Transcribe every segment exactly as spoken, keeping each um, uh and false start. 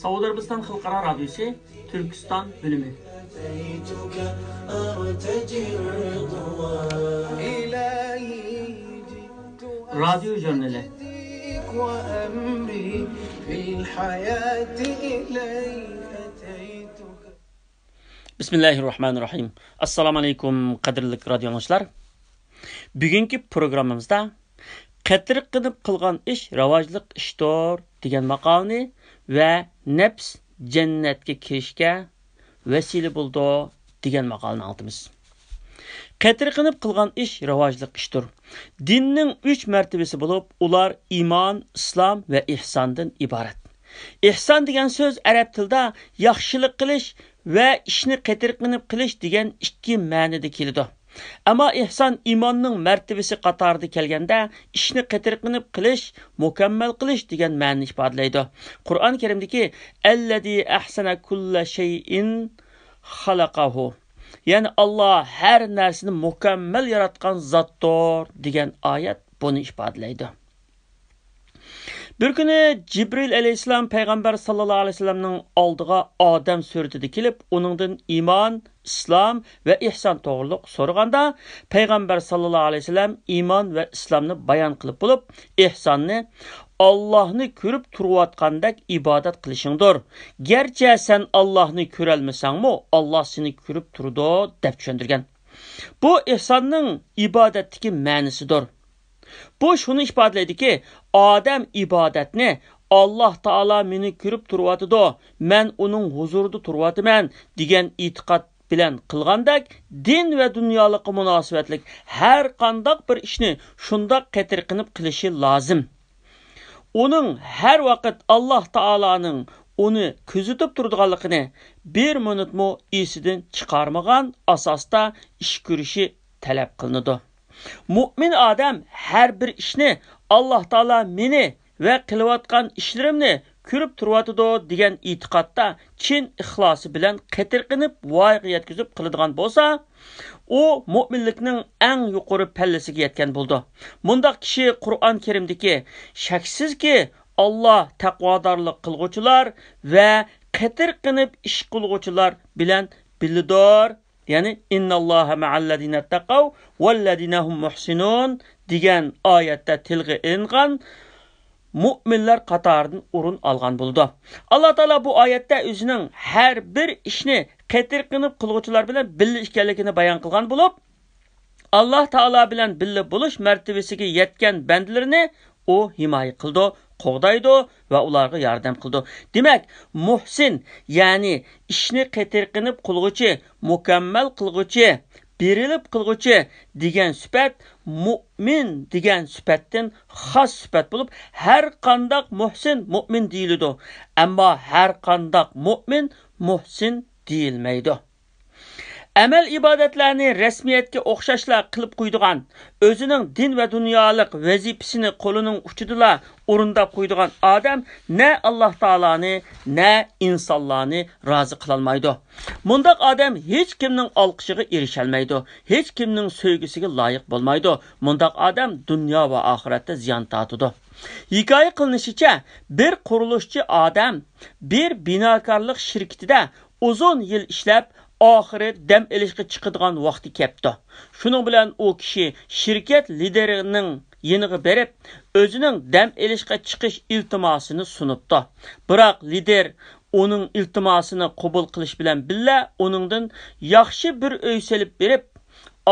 سەئۇدى ئەرەبىستان خەلقئارا رادىيوسى تۈركىستان بۆلۈمى. رادىيو ژۇرنىلى. بىسمىللاھىررەھمانىررەھىم. ئەسسالامۇئەلەيكۇم، قەدىرلىك رادىيو ئاڭلىغۇچىلار. بۈگۈنكى پروگراممىمىزدا قېتىرقىنىپ قىلغان ئىش راۋاجلىق ئىشتۇر دېگەن ماقالىنى ۋە نەپس جەننەتكە كىرىشكە ۋەسىلە بولىدۇ دېگەن ماقالىنى ئاڭلىتىمىز. قېتىرقىنىپ قىلغان ئىش راۋاجلىق ئىشتۇر. دىننىڭ ئۈچ مەرتىۋىسى بولۇپ، ئۇلار ئىمان، ئىسلام ۋە ئېھساندىن ئىبارەت. ئېھسان دېگەن سۆز ئەرەب تىلىدا ياخشىلىق قىلىش ۋە ئىشنى قېتىرقىنىپ قىلىش دېگەن ئىككى مەنىدە كېلىدۇ. ئەمما ئېھسان ئىماننىڭ مەرتىۋىسى قاتارىدا كەلگەندە، ئىشنى قېتىرقىنىپ قىلىش، مۇكەممەل قىلىش دېگەن مەنىنى ئىپادىلەيدۇ. قۇرئان كەرىمدىكى «ئەللەزى ئەھسەنە كۇللە شەيئىن خەلەقەھۇ»، يەنى «ئاللا ھەر نەرسىنى مۇكەممەل ياراتقان زاتتۇر» دېگەن ئايەت بۇنى ئىپادىلەيدۇ. بىر كۈنى جىبرىل ئەلەيھىسسالام پەيغەمبەر ساللاللاھۇ ئەلەيھى ۋەسەللەمنىڭ ئالدىغا ئادەم سۈرىتىدە كېلىپ، ئۇنىڭدىن ئىمان، ئىسلام ۋە ئېھسان توغرۇلۇق سورىغاندا، پەيغەمبەر ساللاللاھۇ ئەلەيھى ۋەسەللەم ئىمان ۋە ئىسلامنى بايان قىلىپ بولۇپ، ئېھساننى «ئاللاھنى كۆرۈپ تۇرۇۋاتقاندەك ئىبادەت قىلىشىڭدۇر. گەرچە سەن ئاللاھنى كۆرەلمىسەڭمۇ، ئاللاھ سېنى كۆرۈپ تۇرىدۇ» دەپ چۈشەندۈرگەن. بۇ ئېھساننىڭ ئىبادەتتىكى مەنىسىدۇر. بۇ شۇنى ئىپادىلەيدۇكى، ئادەم ئىبادەتنى «ئاللاھ تائالا مېنى كۆرۈپ تۇرۇۋاتىدۇ، مەن ئۇنىڭ ھۇزۇرىدا تۇرۇۋاتىمەن» دېگەن ئېتىقاد بىلەن قىلغاندەك، دىن ۋە دۇنيالىققا مۇناسىۋەتلىك ھەر قانداق بىر ئىشنى شۇنداق قېتىرقىنىپ قىلىشى لازىم. ئۇنىڭ ھەر ۋاقىت ئاللاھ تائالانىڭ ئۇنى كۆزىتىپ تۇرىدىغانلىقىنى بىر مىنۇتمۇ ئېسىدىن چىقارمىغان ئاساستا ئىش كۆرۈشى تەلەپ قىلىنىدۇ. مۇئمىن ئادەم ھەر بىر ئىشنى «ئاللاھ تائالا مېنى ۋە قىلىۋاتقان ئىشلىرىمنى كۆرۈپ تۇرۇۋاتىدۇ» دېگەن ئېتىقادتا چىن ئىخلاسى بىلەن قېتىرقىنىپ ۋايىغا يەتكۈزۈپ قىلىدىغان بولسا، ئۇ مۇئمىنلىكنىڭ ئەڭ يۇقىرى پەللىسىگە يەتكەن بولىدۇ. مۇنداق كىشى قۇرئان كەرىمدىكى «شەكسىزكى، ئاللاھ تەقۋادارلىق قىلغۇچىلار ۋە قېتىرقىنىپ ئىش قىلغۇچىلار بىلەن بىللىدۇر»، يەنى «ئىنناللاھە مەئەللەزىنەتتەقەۋ ۋەللەزىنەھۇم مۇھسىنۇن» دېگەن ئايەتتە تىلغا ئېلىنغان مۇئمىنلار قاتارىدىن ئورۇن ئالغان بولىدۇ. ئاللاھ تائالا بۇ ئايەتتە ئۆزىنىڭ ھەر بىر ئىشنى قېتىرقىنىپ قىلغۇچىلار بىلەن بىللە ئىكەنلىكىنى بايان قىلغان بولۇپ، ئاللاھ تائالا بىلەن بىللە بولۇش مەرتىۋىسىگە يەتكەن بەندىلىرىنى ئۇ ھىمايە قىلىدۇ، قوغدايدۇ ۋە ئۇلارغا ياردەم قىلىدۇ. دېمەك، مۇھسىن، يەنى ئىشنى قېتىرقىنىپ قىلغۇچى، مۇكەممەل قىلغۇچى، بېرىلىپ قىلغۇچى دېگەن سۈپەت مۇئمىن دېگەن سۈپەتتىن خاس سۈپەت بولۇپ، ھەر قانداق مۇھسىن مۇئمىن دېيىلىدۇ، ئەمما ھەر قانداق مۇئمىن مۇھسىن دېيىلمەيدۇ. ئەمەل ئىبادەتلەرنى رەسمىيەتكە ئوخشاشلا قىلىپ قويىدىغان، ئۆزىنىڭ دىن ۋە دۇنيالىق ۋەزىپىسىنى قولىنىڭ ئۇچىدىلا ئورۇنداپ قويىدىغان ئادەم نە ئاللاھ تائالانى، نە ئىنسانلارنى رازى قىلالمايدۇ. مۇنداق ئادەم ھېچكىمنىڭ ئالقىشىغا ئېرىشەلمەيدۇ، ھېچكىمنىڭ سۆيگۈسىگە لايىق بولمايدۇ. مۇنداق ئادەم دۇنيا ۋە ئاخىرەتتە زىيان تارتىدۇ. ھېكايە قىلىنىشىچە، بىر قۇرۇلۇشچى ئادەم بىر بىناكارلىق شىركىتىدە ئۇزۇن يىل ئىشلەپ، ئاخىرى دەم ئېلىشقا چىقىدىغان ۋاقتى كەپتۇ. شۇنىڭ بىلەن ئۇ كىشى شىركەت لىدىرىنىڭ يېنىغا بېرىپ، ئۆزىنىڭ دەم ئېلىشقا چىقىش ئىلتىماسىنى سۇنۇپتۇ. بىراق لىدىر ئۇنىڭ ئىلتىماسىنى قوبۇل قىلىش بىلەن بىللە، ئۇنىڭدىن ياخشى بىر ئۆي سېلىپ بېرىپ،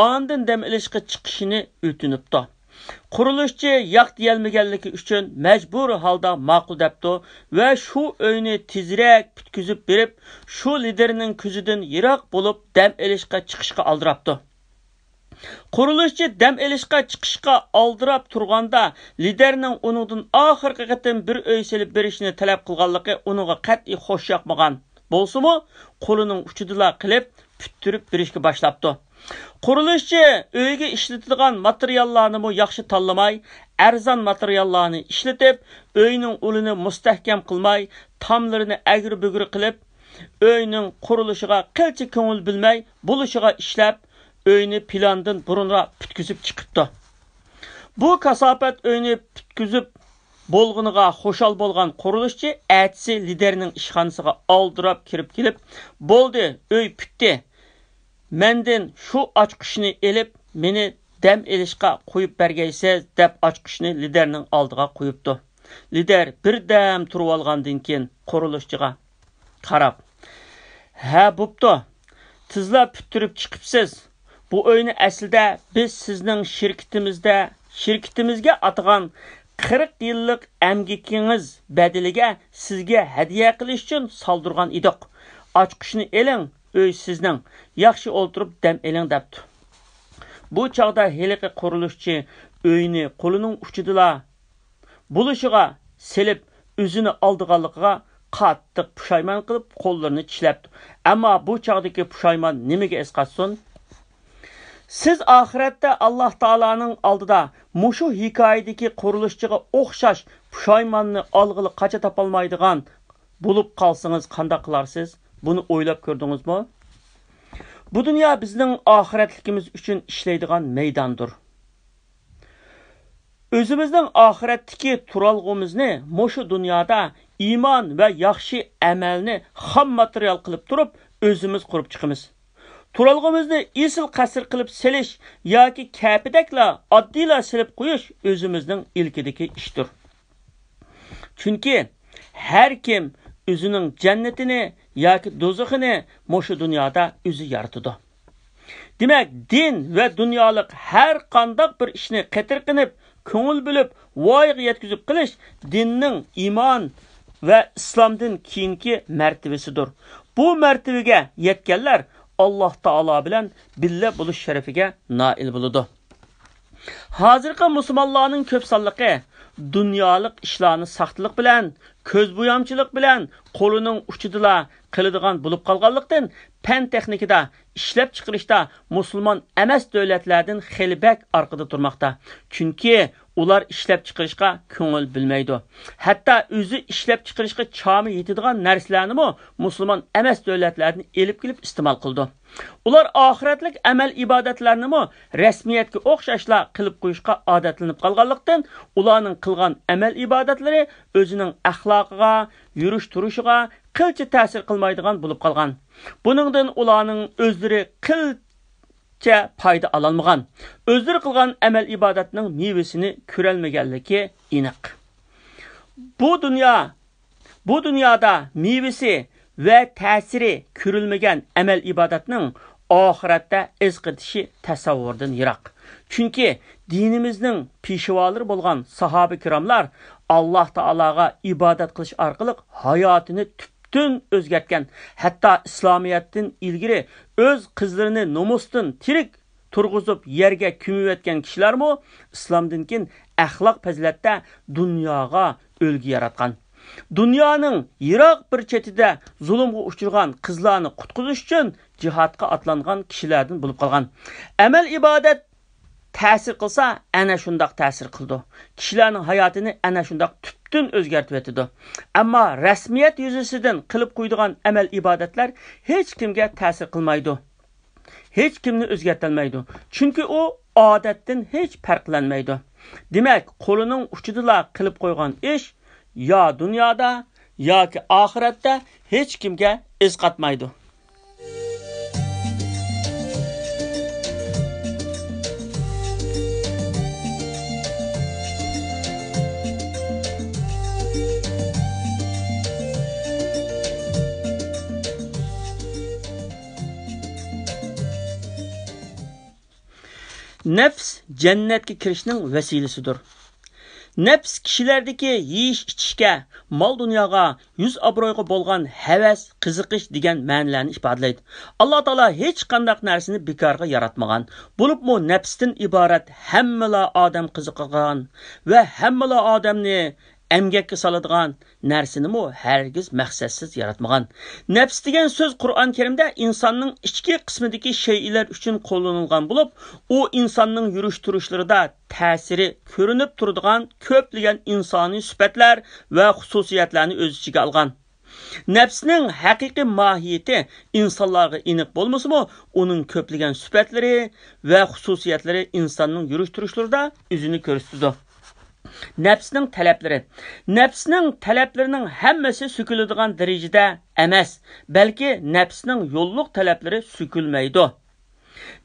ئاندىن دەم ئېلىشقا چىقىشىنى ئۆتۈنۈپتۇ. قۇرۇلۇشچى ياق دېيەلمىگەنلىكى ئۈچۈن مەجبۇرىي ھالدا ماقۇل دەپتۇ ۋە شۇ ئۆينى تېزرەك پۈتكۈزۈپ بېرىپ، شۇ لىدىرنىڭ كۆزىدىن يىراق بولۇپ، دەم ئېلىشقا چىقىشقا ئالدىراپتۇ. قۇرۇلۇشچى دەم ئېلىشقا چىقىشقا ئالدىراپ تۇرغاندا، لىدىرنىڭ ئۇنىڭدىن ئاخىرقى قېتىم بىر ئۆي سېلىپ بېرىشنى تەلەپ قىلغانلىقى ئۇنىڭغا قەتئىي خوش ياقمىغان بولسىمۇ، قولىنىڭ ئۇچىدىلا قىلىپ، پۈتتۈرۈپ بېرىشكە باشلاپتۇ. قۇرۇلۇشچى ئۆيگە ئىشلىتىدىغان ماتېرىياللارنىمۇ ياخشى تاللىماي، ئەرزان ماتېرىياللارنى ئىشلىتىپ، ئۆينىڭ ئۇلىنى مۇستەھكەم قىلماي، تاملىرىنى ئەگرى-بۈگرى قىلىپ، ئۆينىڭ قۇرۇلۇشىغا قىلچە كۆڭۈل بۆلمەي، بولۇشىغا ئىشلەپ، ئۆينى پىلاندىن بۇرۇنراق پۈتكۈزۈپ چىقىپتۇ. بۇ كاساپەت ئۆينى پۈتكۈزۈپ بولغىنىغا خۇشال بولغان قۇرۇلۇشچى ئەتىسى لىدەرنىڭ ئىشخانىسىغا ئالدىراپ كىرىپ كېلىپ، «بولدى، ئۆي پۈتتى. مەندىن شۇ ئاچقۇچنى ئېلىپ، مېنى دەم ئېلىشقا قويۇپ بەرگەيسىز» دەپ، ئاچقۇچنى لىدەرنىڭ ئالدىغا قويۇپتۇ. لىدەر بىردەم تۇرۇۋالغاندىن كېيىن قۇرۇلۇشچىغا قاراپ، «ھە، بوپتۇ. تېزلا پۈتتۈرۈپ چىقىپسىز. بۇ ئۆينى ئەسلىدە بىز سىزنىڭ شىركىتىمىزدە، شىركىتىمىزگە ئاتىغان قىرىق يىللىق ئەمگىكىڭىز بەدىلىگە سىزگە ھەدىيە قىلىش ئۈچۈن سالدۇرغان ئىدۇق. ئاچقۇچنى ئېلىڭ، ئۆي سىزنىڭ. ياخشى ئولتۇرۇپ دەم ئېلىڭ» دەپتۇ. بۇ چاغدا ھېلىقى قۇرۇلۇشچى ئۆينى قولىنىڭ ئۇچىدىلا بولۇشىغا سېلىپ، ئۆزىنى ئالدىغانلىقىغا قاتتىق پۇشايمان قىلىپ، قوللىرىنى چىشلەپتۇ. ئەمما بۇ چاغدىكى پۇشايمان نېمىگە ئەسقاتسۇن؟ سىز ئاخىرەتتە ئاللاھ تائالانىڭ ئالدىدا مۇشۇ ھېكايىدىكى قۇرۇلۇشچىغا ئوخشاش پۇشايماننى ئالغىلى قاچا تاپالمايدىغان بولۇپ قالسىڭىز قانداق قىلارسىز؟ بۇنى ئويلاپ كۆردىڭىزمۇ؟ بۇ دۇنيا بىزنىڭ ئاخىرەتلىكىمىز ئۈچۈن ئىشلەيدىغان مەيداندۇر. ئۆزىمىزنىڭ ئاخىرەتتىكى تۇرالغۇمىزنى مۇشۇ دۇنيادا ئىمان ۋە ياخشى ئەمەلنى خام ماتېرىيال قىلىپ تۇرۇپ، ئۆزىمىز قۇرۇپ چىقىمىز. تۇرالغۇمىزنى ئېسىل قەسىر قىلىپ سېلىش ياكى كەپىدەكلا ئاددىيلا سېلىپ قويۇش ئۆزىمىزنىڭ ئىلكىدىكى ئىشتۇر. چۈنكى ھەر كىم ئۆزىنىڭ جەننىتىنى ياكى دوزىخىنى مۇشۇ دۇنيادا ئۆزى يارىتىدۇ. دېمەك، دىن ۋە دۇنيالىق ھەر قانداق بىر ئىشنى قېتىرقىنىپ، كۆڭۈل بۆلۈپ، ۋايىغا يەتكۈزۈپ قىلىش دىننىڭ ئىمان ۋە ئىسلامدىن كېيىنكى مەرتىۋىسىدۇر. بۇ مەرتىۋىگە يەتكەنلەر ئاللاھ تائالا بىلەن بىللە بولۇش شەرىپىگە نائىل بولىدۇ. ھازىرقى مۇسۇلمانلارنىڭ كۆپ سانلىقى دۇنيالىق ئىشلارنى ساختىلىق بىلەن، كۆز بويامچىلىق بىلەن، قولىنىڭ ئۇچىدىلا قىلىدىغان بولۇپ قالغانلىقتىن، پەن تېخنىكىدا، ئىشلەپچىقىرىشتا مۇسۇلمان ئەمەس دۆلەتلەردىن خېلى بەك ئارقىدا تۇرماقتا. چۈنكى ئۇلار ئىشلەپچىقىرىشقا كۆڭۈل بۆلمەيدۇ. ھەتتا ئۆزى ئىشلەپچىقىرىشقا چامى يېتىدىغان نەرسىلەرنىمۇ مۇسۇلمان ئەمەس دۆلەتلەردىن ئېلىپ كېلىپ ئىستېمال قىلىدۇ. ئۇلار ئاخىرەتلىك ئەمەل-ئىبادەتلەرنىمۇ رەسمىيەتكە ئوخشاشلا قىلىپ قويۇشقا ئادەتلىنىپ قالغانلىقتىن، ئۇلارنىڭ قىلغان ئەمەل-ئىبادەتلىرى ئۆزىنىڭ ئەخلاقىغا، يۈرۈش-تۇرۇشىغا قىلچە تەسىر قىلمايدىغان بولۇپ قالغان. بۇنىڭدىن ئۇلارنىڭ ئۆزلىرى قىلچە پايدا ئالالمىغان، ئۆزلىرى قىلغان ئەمەل-ئىبادەتنىڭ مېۋىسىنى كۆرەلمىگەنلىكى ئېنىق. بۇ دۇنيا بۇ دۇنيادا مېۋىسى ۋە تەسىرى كۆرۈلمىگەن ئەمەل-ئىبادەتنىڭ ئاخىرەتتە ئەسقىتىشى تەسەۋۋۇردىن يىراق. چۈنكى دىنىمىزنىڭ پېشۋالىرى بولغان ساھابە كىراملار ئاللاھ تائالاغا ئىبادەت قىلىش ئارقىلىق ھاياتىنى تۈپتىن ئۆزگەرتكەن، ھەتتا ئىسلامىيەتتىن ئىلگىرى ئۆز قىزلىرىنى نومۇستىن تىرىك تۇرغۇزۇپ يەرگە كۆمۈۋەتكەن كىشىلەرمۇ ئىسلامدىن كېيىن ئەخلاق پەزىلەتتە دۇنياغا ئۈلگە ياراتقان. دۇنيانىڭ يىراق بىر چېتىدە زۇلۇمغا ئۇچرىغان قىزلارنى قۇتقۇزۇش ئۈچۈن جىھادقا ئاتلانغان كىشىلەردىن بولۇپ قالغان. ئەمەل-ئىبادەت تەسىر قىلسا، ئەنە شۇنداق تەسىر قىلىدۇ. كىشىلەرنىڭ ھاياتىنى ئەنە شۇنداق تۈپتىن ئۆزگەرتىۋېتىدۇ. ئەمما رەسمىيەت يۈزىسىدىن قىلىپ قويىدىغان ئەمەل-ئىبادەتلەر ھېچكىمگە تەسىر قىلمايدۇ. ھېچكىمنى ئۆزگەرتەلمەيدۇ. چۈنكى ئۇ ئادەتتىن ھېچ پەرقلەنمەيدۇ. دېمەك، قولىنىڭ ئۇچىدىلا قىلىپ قويغان ئىش يا دۇنيادا، ياكى ئاخىرەتتە ھېچكىمگە ئىز قاتمايدۇ. نەپس جەننەتكە كىرىشنىڭ ۋەسىلىسىدۇر. نەپس كىشىلەردىكى يېيىش-ئىچىشكە، مال-دۇنياغا، يۈز-ئابرۇيغا بولغان ھەۋەس، قىزىقىش دېگەن مەنىلەرنى ئىپادىلەيدۇ. ئاللا تائالا ھېچقانداق نەرسىنى بىكارغا ياراتمىغان. بولۇپمۇ نەپستىن ئىبارەت ھەممىلا ئادەم قىزىقىدىغان ۋە ھەممىلا ئادەمنى ئەمگەككە سالىدىغان نەرسىنىمۇ ھەرگىز مەقسەتسىز ياراتمىغان. نەپس دېگەن سۆز قۇرئان كەرىمدە ئىنساننىڭ ئىچكى قىسمىدىكى شەيئىلەر ئۈچۈن قوللىنىلغان بولۇپ، ئۇ ئىنساننىڭ يۈرۈش-تۇرۇشلىرىدا تەسىرى كۆرۈنۈپ تۇرىدىغان كۆپلىگەن ئىنسانىي سۈپەتلەر ۋە خۇسۇسىيەتلەرنى ئۆز ئىچىگە ئالغان. نەپسنىڭ ھەقىقىي ماھىيىتى ئىنسانلارغا ئېنىق بولمىسىمۇ، ئۇنىڭ كۆپلىگەن سۈپەتلىرى ۋە خۇسۇسىيەتلىرى ئىنساننىڭ يۈرۈش-تۇرۇشلىرىدا ئۆزىنى كۆرسىتىدۇ. نەپسنىڭ تەلەپلىرى. نەپسنىڭ تەلەپلىرىنىڭ ھەممىسى سۆكۈلىدىغان دەرىجىدە ئەمەس، بەلكى نەپسنىڭ يوللۇق تەلەپلىرى سۆكۈلمەيدۇ.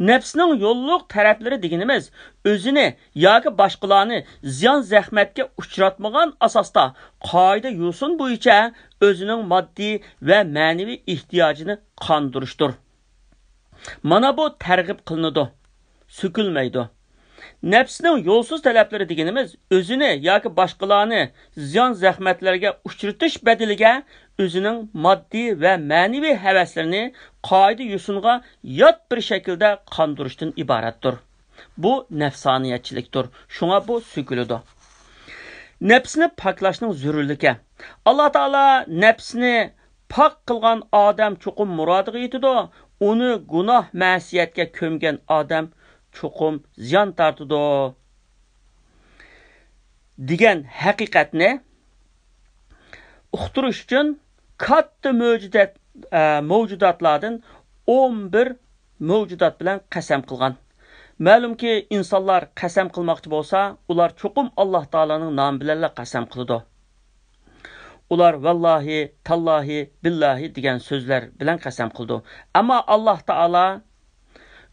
نەپسنىڭ يوللۇق تەرەپلىرى دېگىنىمىز، ئۆزىنى ياكى باشقىلارنى زىيان-زەخمەتكە ئۇچراتمىغان ئاساستا، قائىدە-يوسۇن بويىچە ئۆزىنىڭ ماددىي ۋە مەنىۋى ئېھتىياجىنى قاندۇرۇشتۇر. مانا بۇ تەرغىب قىلىنىدۇ، سۆكۈلمەيدۇ. نەپسنىڭ يولسىز تەلەپلىرى دېگىنىمىز، ئۆزىنى ياكى باشقىلارنى زىيان-زەخمەتلەرگە ئۇچرىتىش بەدىلىگە ئۆزىنىڭ ماددىي ۋە مەنىۋى ھەۋەسلىرىنى قائىدە-يوسۇنغا يات بىر شەكىلدە قاندۇرۇشتىن ئىبارەتتۇر. بۇ نەپسانىيەتچىلىكتۇر، شۇڭا بۇ سۆكۈلىدۇ. نەپسنى پاكلاشنىڭ زۆرۈرلۈكى. ئاللا تائالا نەپسنى پاك قىلغان ئادەم چوقۇم مۇرادىغا يېتىدۇ، ئۇنى گۇناھ مەسىيەتكە كۆمگەن ئادەم چوقۇم زىيان تارتىدۇ دېگەن ھەقىقەتنى ئۇقتۇرۇش ئۈچۈن كاتتا مۆجىدەت-، ئە، مەۋجۇداتلاردىن ئون بىر مەۋجۇدات بىلەن قەسەم قىلغان. مەلۇمكى، ئىنسانلار قەسەم قىلماقچى بولسا، ئۇلار چوقۇم ئاللا تائالانىڭ نامى بىلەنلا قەسەم قىلىدۇ. ئۇلار ۋاللاھى، تاللاھى، بىللاھى دېگەن سۆزلەر بىلەن قەسەم قىلىدۇ. ئەمما ئاللا تائالا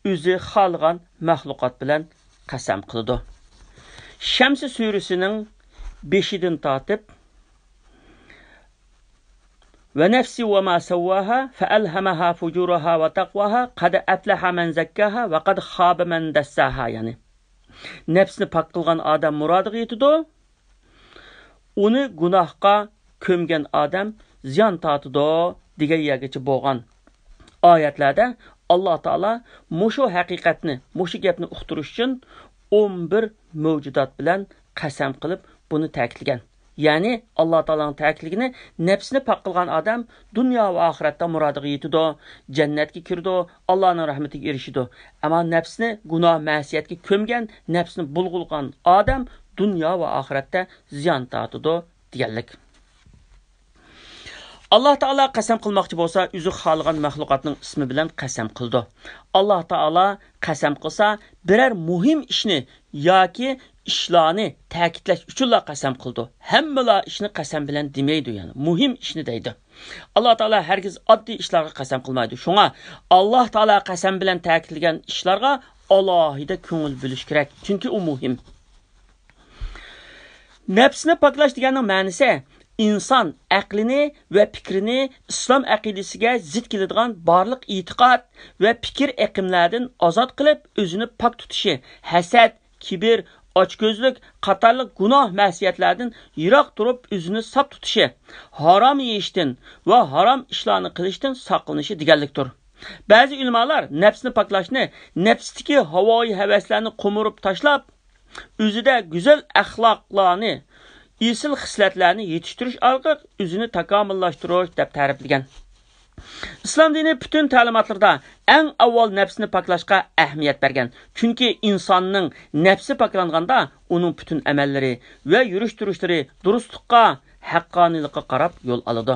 ئۆزى خالىغان مەخلۇقات بىلەن قەسەم قىلىدۇ. شەمسى سۈرىسىنىڭ بېشىدىن تارتىپ، ونفس وما سواها فألهمها فجورها وتقواها قد أفلح من زكاها وقد خاب من دساها، يەنى نەپسنى پاك قىلغان ئادەم مۇرادىغا يېتىدۇ، ئۇنى گۇناھقا كۆمگەن ئادەم زىيان تارتىدۇ دېگەن يەرگىچە بولغان ئايەتلەردە ئاللا تائالا مۇشۇ ھەقىقەتنى، مۇشۇ گەپنى ئۇقتۇرۇش ئۈچۈن ئون بىر مەۋجۇدات بىلەن قەسەم قىلىپ بۇنى تەكىتلىگەن. يەنى ئاللا تائالانىڭ تەكىتلىگىنى، نەپسىنى پاك قىلغان ئادەم دۇنيا ۋە ئاخىرەتتە مۇرادىغا يېتىدۇ، جەننەتكە كىرىدۇ، ئاللانىڭ رەھمىتىگە ئېرىشىدۇ. ئەمما نەپسىنى گۇناھ مەسىيەتكە كۆمگەن، نەپسىنى بۇلغىغان ئادەم دۇنيا ۋە ئاخىرەتتە زىيان تارتىدۇ دېگەنلىك. ئاللا تائالا قەسەم قىلماقچى بولسا، ئۆزى خالىغان مەخلۇقاتنىڭ ئىسمى بىلەن قەسەم قىلىدۇ. ئاللا تائالا قەسەم قىلسا، بىرەر مۇھىم ئىشنى ياكى ئىشلارنى تەكىتلەش ئۈچۈنلا قەسەم قىلىدۇ. ھەممىلا ئىشنى قەسەم بىلەن دېمەيدۇ، يەنى مۇھىم ئىشنى دەيدۇ. ئاللا تائالا ھەرگىز ئاددىي ئىشلارغا قەسەم قىلمايدۇ. شۇڭا ئاللا تائالا قەسەم بىلەن تەكىتلىگەن ئىشلارغا ئالاھىدە كۆڭۈل بۆلۈش كېرەك، چۈنكى ئۇ مۇھىم. نەپسنى پاكلاش دېگەننىڭ مەنىسى، ئىنسان ئەقلىنى ۋە پىكرىنى ئىسلام ئەقىدىسىگە زىت كېلىدىغان بارلىق ئېتىقاد ۋە پىكىر ئېقىملەردىن ئازاد قىلىپ، ئۆزىنى پاك تۇتۇشى، ھەسەت، كىبىر، ئاچكۆزلۈك قاتارلىق گۇناھ مەسىيەتلەردىن يىراق تۇرۇپ، ئۆزىنى ساپ تۇتۇشى، ھارام يېيىشتىن ۋە ھارام ئىشلارنى قىلىشتىن ساقلىنىشى دېگەنلىكتۇر. بەزى ئۆلىمالار نەپسنى پاكلاشنى نەپستىكى ھاۋايى ھەۋەسلەرنى قومۇرۇپ تاشلاپ، ئۆزىدە گۈزەل ئەخلاقلارنى، ئېسىل خىسلەتلەرنى يېتىشتۈرۈش ئارقىلىق ئۆزىنى تاكامۇللاشتۇرۇش دەپ تەرىپلىگەن. ئىسلام دىنى پۈتۈن تەلىماتلىرىدا ئەڭ ئاۋۋال نەپسنى پاكلاشقا ئەھمىيەت بەرگەن. چۈنكى ئىنساننىڭ نەپسى پاكلانغاندا، ئۇنىڭ پۈتۈن ئەمەللىرى ۋە يۈرۈش-تۇرۇشلىرى دۇرۇسلۇققا، ھەققانىيلىققا قاراپ يول ئالىدۇ.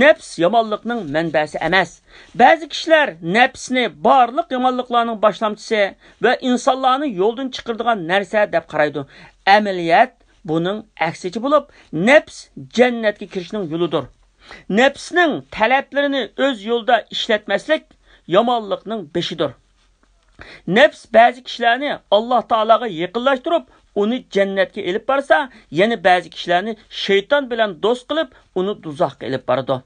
نەپس يامانلىقنىڭ مەنبەسى ئەمەس. بەزى كىشىلەر نەپسنى بارلىق يامانلىقلارنىڭ باشلامچىسى ۋە ئىنسانلارنى يولدىن چىقىرىدىغان نەرسە دەپ قارايدۇ. ئەمەلىيەت بۇنىڭ ئەكسىچە بولۇپ، نەپس جەننەتكە كىرىشنىڭ يولىدۇر. نەپسنىڭ تەلەپلىرىنى ئۆز يولىدا ئىشلەتمەسلىك يامانلىقنىڭ بېشىدۇر. نەپس بەزى كىشىلەرنى ئاللا تائالاغا يېقىنلاشتۇرۇپ، ئۇنى جەننەتكە ئېلىپ بارسا، يەنە بەزى كىشىلەرنى شەيتان بىلەن دوست قىلىپ، ئۇنى دوزاخقا ئېلىپ بارىدۇ.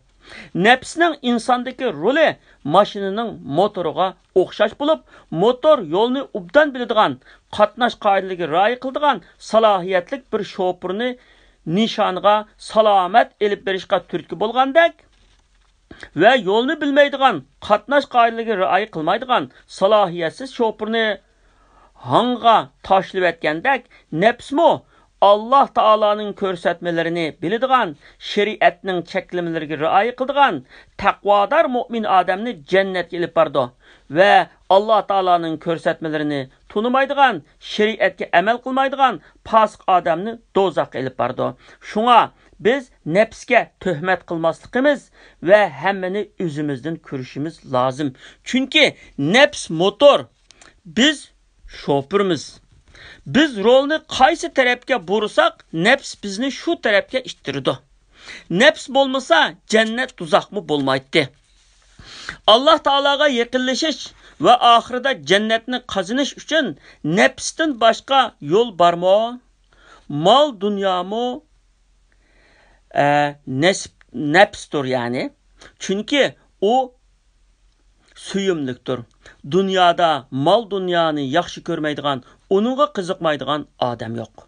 نەپسنىڭ ئىنساندىكى رولى ماشىنىنىڭ موتورىغا ئوخشاش بولۇپ، موتور يولنى ئوبدان بىلىدىغان، قاتناش قائىدىلىرىگە رىئايە قىلىدىغان سالاھىيەتلىك بىر شوپۇرنى نىشانغا سالامەت ئېلىپ بېرىشقا تۈرتكە بولغاندەك، ۋە يولنى بىلمەيدىغان، قاتناش قائىدىلىرىگە رىئايە قىلمايدىغان سالاھىيەتسىز شوپۇرنى ھاڭغا تاشلىۋەتكەندەك، نەپسمۇ ئاللا تائالانىڭ كۆرسەتمىلىرىنى بىلىدىغان، شەرىئەتنىڭ چەكلىمىلىرىگە رىئايە قىلىدىغان تەقۋادار مۆمىن ئادەمنى جەننەتكە ئېلىپ بارىدۇ ۋە ئاللا تائالانىڭ كۆرسەتمىلىرىنى تونۇمايدىغان، شەرىئەتكە ئەمەل قىلمايدىغان پاسىق ئادەمنى دوزاخقا ئېلىپ بارىدۇ. شۇڭا بىز نەپسكە تۆھمەت قىلماسلىقىمىز ۋە ھەممىنى ئۆزىمىزدىن كۆرۈشىمىز لازىم. چۈنكى نەپس موتور، بىز شوپۇرمىز. بىز رولنى قايسى تەرەپكە بۇرىساق، نەپس بىزنى شۇ تەرەپكە ئىتتىرىدۇ. نەپس بولمىسا، جەننەت، دوزاخمۇ بولمايتتى. ئاللا تائالاغا يېقىنلىشىش ۋە ئاخىرىدا جەننەتنى قازىنىش ئۈچۈن نەپستىن باشقا يول بارمۇ؟ مال دۇنيامۇ، ئە، نەسپ-، نەپستۇر، يەنى. چۈنكى ئۇ سۆيۈملۈكتۇر. دۇنيادا مال دۇنيانى ياخشى كۆرمەيدىغان، ئۇنىڭغا قىزىقمايدىغان ئادەم يوق.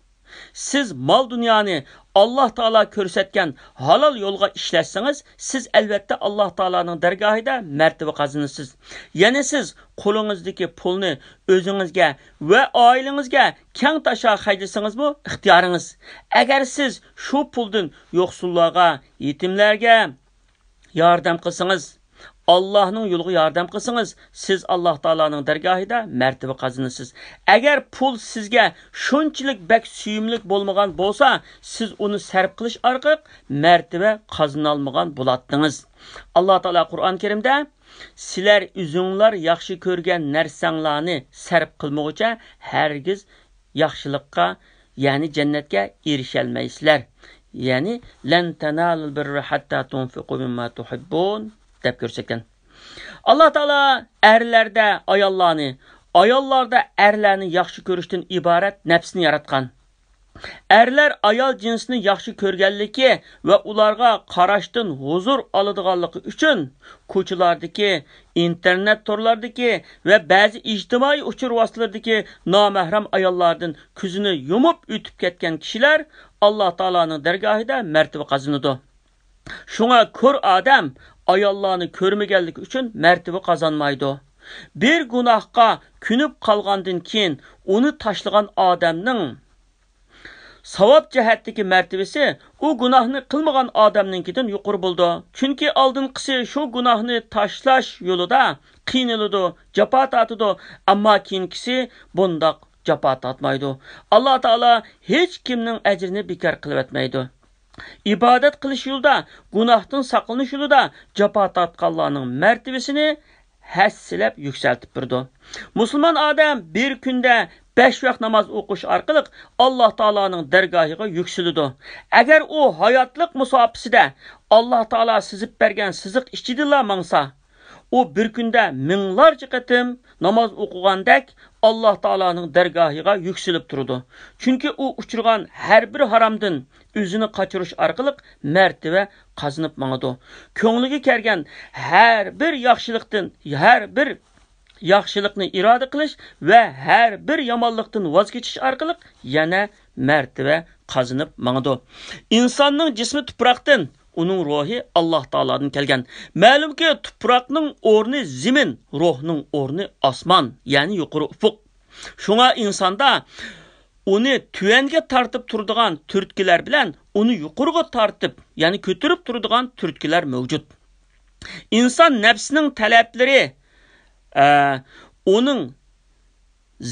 سىز مال دۇنيانى ئاللا تائالا كۆرسەتكەن ھالال يولغا ئىشلەتسىڭىز، سىز ئەلۋەتتە ئاللا تائالانىڭ دەرگاھىدا مەرتىۋە قازىنىسىز. يەنى سىز قولىڭىزدىكى پۇلنى ئۆزىڭىزگە ۋە ئائىلىڭىزگە كەڭ تاشا خەجلىسىڭىزمۇ ئىختىيارىڭىز. ئەگەر سىز شۇ پۇلدىن يوقسۇللارغا، يېتىملەرگە ياردەم قىلسىڭىز، ئاللانىڭ يولىغا ياردەم قىلسىڭىز، سىز ئاللا تائالانىڭ دەرگاھىدا مەرتىۋە قازىنىسىز. ئەگەر پۇل سىزگە شۇنچىلىك بەك سۆيۈملۈك بولمىغان بولسا، سىز ئۇنى سەرپ قىلىش ئارقىلىق مەرتىۋە قازىنالمىغان بولاتتىڭىز. ئاللا تائالا قۇرئان كەرىمدە، سىلەر ئۆزۈڭلار ياخشى كۆرگەن نەرسەڭلارنى سەرپ قىلمىغۇچە ھەرگىز ياخشىلىققا، يەنى جەننەتكە ئېرىشەلمەيسىلەر. يەنى، لەن تەنالۇل بىررە ھەتتا تۇنفىقۇ مىمما تۇھىببۇن، دەپ كۆرسەتكەن. ئاللا تائالا ئەرلەردە ئاياللارنى، ئاياللاردا ئەرلەرنى ياخشى كۆرۈشتىن ئىبارەت نەپسنى ياراتقان. ئەرلەر ئايال جىنسىنى ياخشى كۆرگەنلىكى ۋە ئۇلارغا قاراشتىن ھۇزۇر ئالىدىغانلىقى ئۈچۈن، كوچىلاردىكى، ئىنتېرنېت تورلاردىكى ۋە بەزى ئىجتىمائىي ئۇچۇر ۋاسىتىلىرىدىكى نامەھرەم ئاياللاردىن كۆزىنى يۇمۇپ ئۆتۈپ كەتكەن كىشىلەر ئاللا تائالانىڭ دەرگاھىدا مەرتىۋە قازىنىدۇ. شۇڭا كور ئادەم ئاياللارنى كۆرمىگەنلىكى ئۈچۈن مەرتىۋە قازانمايدۇ. بىر گۇناھقا كۆنۈپ قالغاندىن كېيىن ئۇنى تاشلىغان ئادەمنىڭ ساۋاب جەھەتتىكى مەرتىۋىسى ئۇ گۇناھنى قىلمىغان ئادەمنىڭكىدىن يۇقىرى بولىدۇ. چۈنكى ئالدىنقىسى شۇ گۇناھنى تاشلاش يولىدا قىينىلىدۇ، جاپا تارتىدۇ، ئەمما كېيىنكىسى بۇنداق جاپا تارتمايدۇ. ئاللا تائالا ھېچ كىمنىڭ ئەجرىنى بىكار قىلىۋەتمەيدۇ. ئىبادەت قىلىش يولىدا، گۇناھتىن ساقلىنىش يولىدا جاپا تارتقانلارنىڭ مەرتىۋىسىنى ھەسسىلەپ يۈكسەلتىپ بېرىدۇ. مۇسۇلمان ئادەم بىر كۈندە بەش ۋاق ناماز ئوقۇش ئارقىلىق ئاللا تائالانىڭ دەرگاھىغا يۈكسىلىدۇ. ئەگەر ئۇ ھاياتلىق مۇساپىسىدە ئاللا تائالا سىزىپ بەرگەن سىزىق ئىچىدىلا ماڭسا، ئۇ بىر كۈندە مىڭلارچە قېتىم ناماز ئوقۇغاندەك ئاللا تائالانىڭ دەرگاھىغا يۈكسىلىپ تۇرىدۇ. چۈنكى ئۇ ئۇچرىغان ھەر بىر ھارامدىن ئۆزىنى قاچۇرۇش ئارقىلىق مەرتىۋە قازىنىپ ماڭىدۇ. كۆڭلىگە كەلگەن ھەر بىر ياخشىلىقتىن، ھەر بىر ياخشىلىقنى ئىرادە قىلىش ۋە ھەر بىر يامانلىقتىن ۋاز كېچىش ئارقىلىق يەنە مەرتىۋە قازىنىپ ماڭىدۇ. ئىنساننىڭ جىسمى تۇپراقتىن، ئۇنىڭ روھى ئاللا تائالادىن كەلگەن. مەلۇمكى، تۇپراقنىڭ ئورنى زېمىن، روھنىڭ ئورنى ئاسمان، يەنى يۇقىرى ئۇپۇق. شۇڭا ئىنساندا ئۇنى تۆۋەنگە تارتىپ تۇرىدىغان تۈرتكىلەر بىلەن ئۇنى يۇقىرىغا تارتىپ، يەنى كۆتۈرۈپ تۇرىدىغان تۈرتكىلەر مەۋجۇت. ئىنسان نەپسىنىڭ تەلەپلىرى، ئە، ئۇنىڭ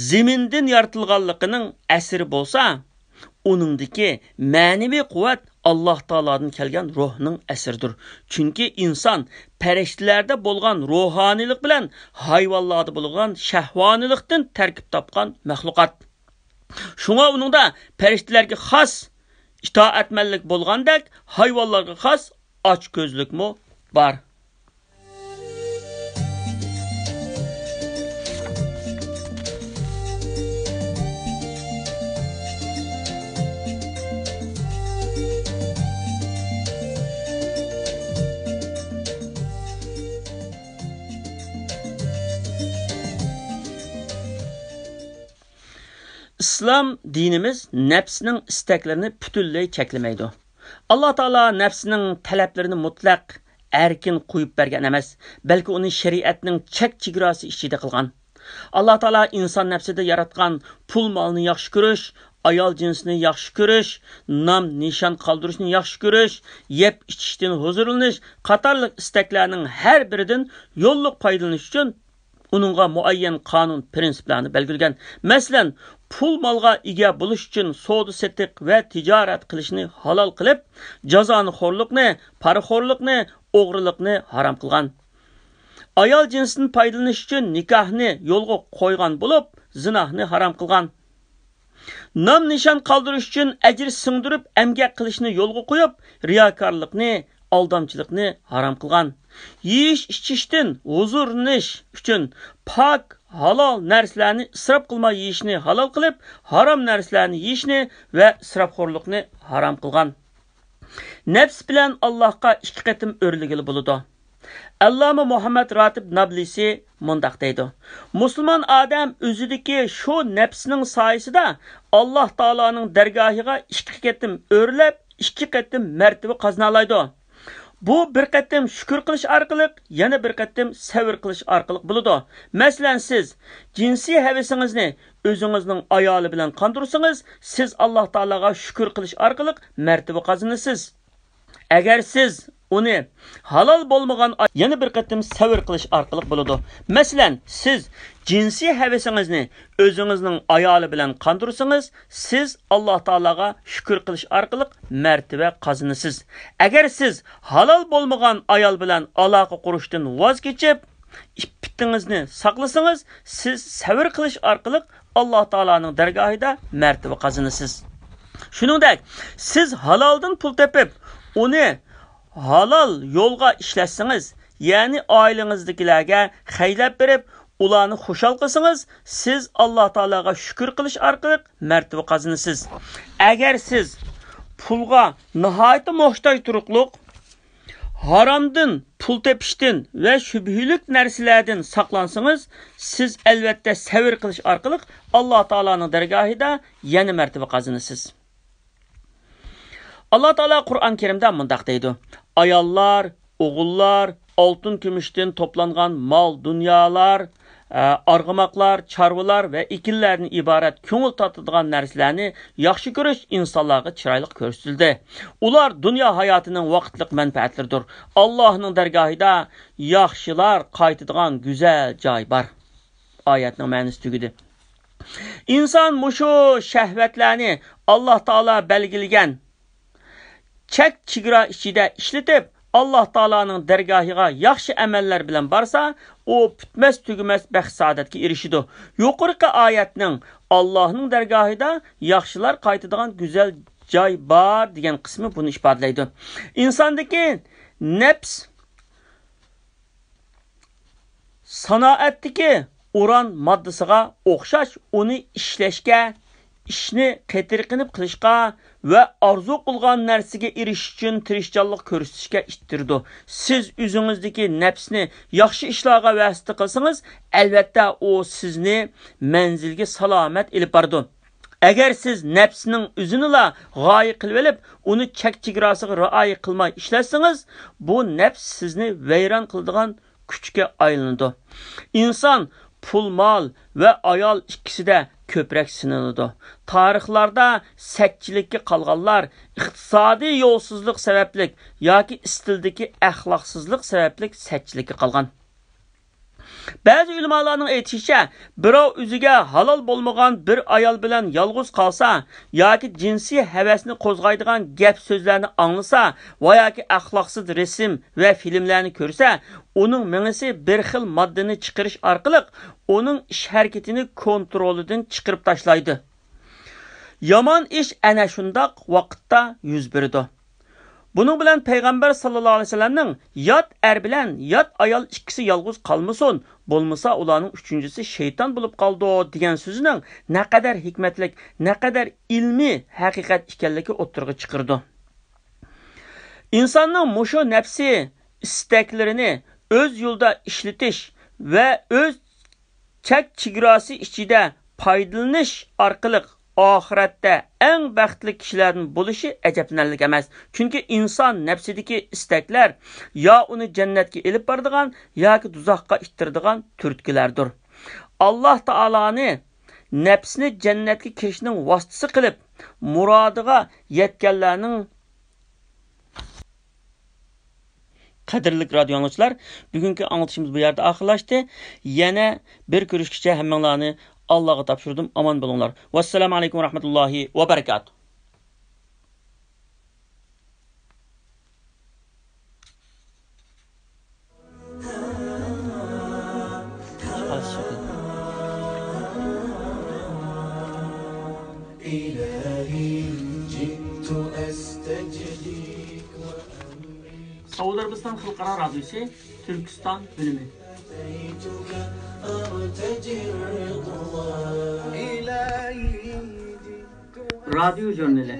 زېمىندىن يارىتىلغانلىقىنىڭ ئەسىرى بولسا، ئۇنىڭدىكى مەنىۋى قۇۋۋەت ئاللا تائالادىن كەلگەن روھنىڭ ئەسىرىدۇر. چۈنكى ئىنسان پەرىشتىلەردە بولغان روھانىيلىق بىلەن ھايۋانلاردا بولغان شەھۋانىيلىقتىن تەركىب تاپقان مەخلۇقات. شۇڭا ئۇنىڭدا پەرىشتىلەرگە خاس ئىتائەتمەنلىك بولغاندەك، ھايۋانلارغا خاس ئاچكۆزلۈكمۇ بار. ئىسلام دىنىمىز نەپسنىڭ ئىستەكلىرىنى پۈتۈنلەي چەكلىمەيدۇ. ئاللا تائالا نەپسنىڭ تەلەپلىرىنى مۇتلەق ئەركىن قويۇپ بەرگەن ئەمەس، بەلكى ئۇنى شەرىئەتنىڭ چەك-چېگراسى ئىچىدە قىلغان. ئاللا تائالا ئىنسان نەپسىدە ياراتقان پۇل-مالنى ياخشى كۆرۈش، ئايال جىنسىنى ياخشى كۆرۈش، نام-نىشان قالدۇرۇشنى ياخشى كۆرۈش، يەپ-ئىچىشتىن ھۇزۇرلىنىش قاتارلىق ئىستەكلەرنىڭ ھەر بىرىدىن يوللۇق پايدىلىنىش ئۈچۈن ئۇنىڭغا مۇئەييەن قانۇن، پىرىنسىپلارنى بەلگىلىگەن. مەسىلەن، پۇل مالغا ئىگە بولۇش ئۈچۈن سودا-سېتىق ۋە تىجارەت قىلىشنى ھالال قىلىپ، جازانىخورلۇقنى، پارىخورلۇقنى، ئوغرىلىقنى ھارام قىلغان. ئايال جىنسىدىن پايدىلىنىش ئۈچۈن نىكاھنى يولغا قويغان بولۇپ، زىناھنى ھارام قىلغان. نام-نىشان قالدۇرۇش ئۈچۈن ئەجىر سىڭدۈرۈپ ئەمگەك قىلىشنى يولغا قويۇپ، رىياكارلىقنى، ئالدامچىلىقنى ھارام قىلغان. يېيىش-ئىچىشتىن ھۇزۇرلىنىش ئۈچۈن پاك، ھالال نەرسىلەرنى ئىسراپ قىلماي يېيىشنى ھالال قىلىپ، ھارام نەرسىلەرنى يېيىشنى ۋە ئىسراپخورلۇقنى ھارام قىلغان. نەپس بىلەن ئاللاھقا ئىككى قېتىم ئۆرلىگىلى بولىدۇ. ئەللامە مۇھەممەد راتىب نابلىسى مۇنداق دەيدۇ: مۇسۇلمان ئادەم ئۆزىدىكى شۇ نەپسىنىڭ سايىسىدا ئاللاھ تائالانىڭ دەرگاھىغا ئىككى قېتىم ئۆرلەپ، ئىككى قېتىم مەرتىۋە قازىنالايدۇ. بۇ بىر قېتىم شۈكۈر قىلىش ئارقىلىق، يەنە بىر قېتىم سەۋر قىلىش ئارقىلىق بولىدۇ. مەسىلەن، سىز جىنسىي ھەۋىسىڭىزنى ئۆزىڭىزنىڭ ئايالى بىلەن قاندۇرسىڭىز، سىز ئاللاھ تائالاغا شۈكۈر قىلىش ئارقىلىق مەرتىۋە قازىنىسىز. ئەگەر سىز ئۇنى ھالال بولمىغان ئاي-، يەنە بىر قېتىم سەۋر قىلىش ئارقىلىق بولىدۇ. مەسىلەن، سىز جىنسىي ھەۋىسىڭىزنى ئۆزىڭىزنىڭ ئايالى بىلەن قاندۇرسىڭىز، سىز ئاللاھ تائالاغا شۈكۈر قىلىش ئارقىلىق مەرتىۋە قازىنىسىز. ئەگەر سىز ھالال بولمىغان ئايال بىلەن ئالاقە قۇرۇشتىن ۋاز كېچىپ، ئىپپىتىڭىزنى ساقلىسىڭىز، سىز سەۋر قىلىش ئارقىلىق ئاللاھ تائالانىڭ دەرگاھىدا مەرتىۋە قازىنىسىز. شۇنىڭدەك، سىز ھالالدىن پۇل تېپىپ، ئۇنى ھالال يولغا ئىشلەتسىڭىز، يەنى ئائىلىڭىزدىكىلەرگە خەجلەپ بېرىپ، ئۇلارنى خۇشال قىلسىڭىز، سىز ئاللاھ تائالاغا شۈكۈر قىلىش ئارقىلىق مەرتىۋە قازىنىسىز. ئەگەر سىز پۇلغا ناھايىتى موھتاج تۇرۇقلۇق، ھارامدىن، پۇل تېپىشتىن ۋە شۈبھىلىك نەرسىلەردىن ساقلانسىڭىز، سىز ئەلۋەتتە سەۋر قىلىش ئارقىلىق ئاللاھ تائالانىڭ دەرگاھىدا يەنە مەرتىۋە قازىنىسىز. ئاللاھ تائالا قۇرئان كەرىمدە مۇنداق دەيدۇ: ئاياللار، ئوغۇللار، ئالتۇن-كۈمۈشتىن توپلانغان مال-دۇنيالار، ئە، ئارغىماقلار، چارۋىلار ۋە ئېكىنلەردىن ئىبارەت كۆڭۈل تارتىدىغان نەرسىلەرنى ياخشى كۆرۈش ئىنسانلارغا چىرايلىق كۆرسىتىلدى. ئۇلار دۇنيا ھاياتىنىڭ ۋاقىتلىق مەنپەئەتلىرىدۇر. ئاللاھنىڭ دەرگاھىدا ياخشىلار قايتىدىغان گۈزەل جاي بار. ئايەتنىڭ مەنىسى تۈگىدى. ئىنسان مۇشۇ شەھۋەتلەرنى ئاللاھ تائالا بەلگىلىگەن چەك-چېگرا ئىچىدە ئىشلىتىپ، ئاللاھ تائالانىڭ دەرگاھىغا ياخشى ئەمەللەر بىلەن بارسا، ئۇ پۈتمەس-تۈگىمەس بەخت-سائادەتكە ئېرىشىدۇ. يۇقىرىقى ئايەتنىڭ «ئاللاھنىڭ دەرگاھىدا ياخشىلار قايتىدىغان گۈزەل جاي بار» دېگەن قىسمى بۇنى ئىپادىلەيدۇ. ئىنساندىكى نەپس سانائەتتىكى ئۇران ماددىسىغا ئوخشاش، ئۇنى ئىشلەشكە، ئىشنى قېتىرقىنىپ قىلىشقا ۋە ئارزۇ قىلغان نەرسىگە ئېرىشىش ئۈچۈن تىرىشچانلىق كۆرسىتىشكە ئىتتىرىدۇ. سىز ئۆزىڭىزدىكى نەپسنى ياخشى ئىشلارغا ۋەسىتە قىلسىڭىز، ئەلۋەتتە، ئۇ سىزنى مەنزىلگە سالامەت ئېلىپ بارىدۇ. ئەگەر سىز نەپسنىڭ ئۆزىنىلا غايە قىلىۋېلىپ، ئۇنى چەك-چېگراسىغا رىئايە قىلماي ئىشلەتسىڭىز، بۇ نەپس سىزنى ۋەيران قىلىدىغان كۈچكە ئايلىنىدۇ. ئىنسان پۇل-مال ۋە ئايال ئىككىسىدە كۆپرەك سىنىلىدۇ. تارىخلاردا سەتچىلىككە قالغانلار ئىقتىسادىي يولسىزلىق سەۋەبلىك ياكى ئىستىلدىكى ئەخلاقسىزلىق سەۋەبلىك سەتچىلىككە قالغان. بەزى ئۆلىمالارنىڭ ئېيتىشىچە، بىراۋ ئۆزىگە ھالال بولمىغان بىر ئايال بىلەن يالغۇز قالسا ياكى جىنسىي ھەۋەسنى قوزغايدىغان گەپ-سۆزلەرنى ئاڭلىسا ۋە ياكى ئەخلاقسىز رەسىم ۋە فىلىملەرنى كۆرسە، ئۇنىڭ مېڭىسى بىر خىل ماددىنى چىقىرىش ئارقىلىق ئۇنىڭ ئىش-ھەرىكىتىنى كونترولىدىن چىقىرىپ تاشلايدۇ. يامان ئىش ئەنە شۇنداق ۋاقىتتا يۈز بېرىدۇ. بۇنىڭ بىلەن پەيغەمبەر ساللاللاھۇ ئەلەيھى ۋەسەللەمنىڭ «يات ئەر بىلەن يات ئايال ئىككىسى يالغۇز قالمىسۇن، بولمىسا ئۇلارنىڭ ئۈچىنچىسى شەيتان بولۇپ قالىدۇ» دېگەن سۆزىنىڭ نەقەدەر ھېكمەتلىك، نەقەدەر ئىلمىي ھەقىقەت ئىكەنلىكى ئوتتۇرىغا چىقىرىدۇ. ئىنساننىڭ مۇشۇ نەپسى ئىستەكلىرىنى ئۆز يولىدا ئىشلىتىش ۋە ئۆز چەك-چېگراسى ئىچىدە پايدىلىنىش ئارقىلىق ئاخىرەتتە ئەڭ بەختلىك كىشىلەردىن بولۇشى ئەجەبلىنەرلىك ئەمەس. چۈنكى ئىنسان نەپسىدىكى ئىستەكلەر يا ئۇنى جەننەتكە ئېلىپ بارىدىغان ياكى دوزاخقا ئىتتىرىدىغان تۈرتكىلەردۇر. ئاللاھ تائالانى نەپسنى جەننەتكە كىرىشنىڭ ۋاسىتىسى قىلىپ، مۇرادىغا يەتكەنلەرنىڭ قەدىرلىك رادىيو ئاڭلىغۇچىلار، بۈگۈنكى ئاڭلىتىشىمىز بۇ يەردە ئاخىرلاشتى. يەنە بىر كۆرۈشكىچە ھەممىڭلارنى ئاللاغا تاپشۇردۇم. ئامان بولۇڭلار. ۋەسسالامۇ ئەلەيكۇم ۋەرەھمەتۇللاھى ۋەبەرىكاتۇھ. سوئۇدى ئەرەبىستان خەلقئارا رادىيوسى، تۈركىستان بۆلۈمى. رادىيو ژۇرنىلى.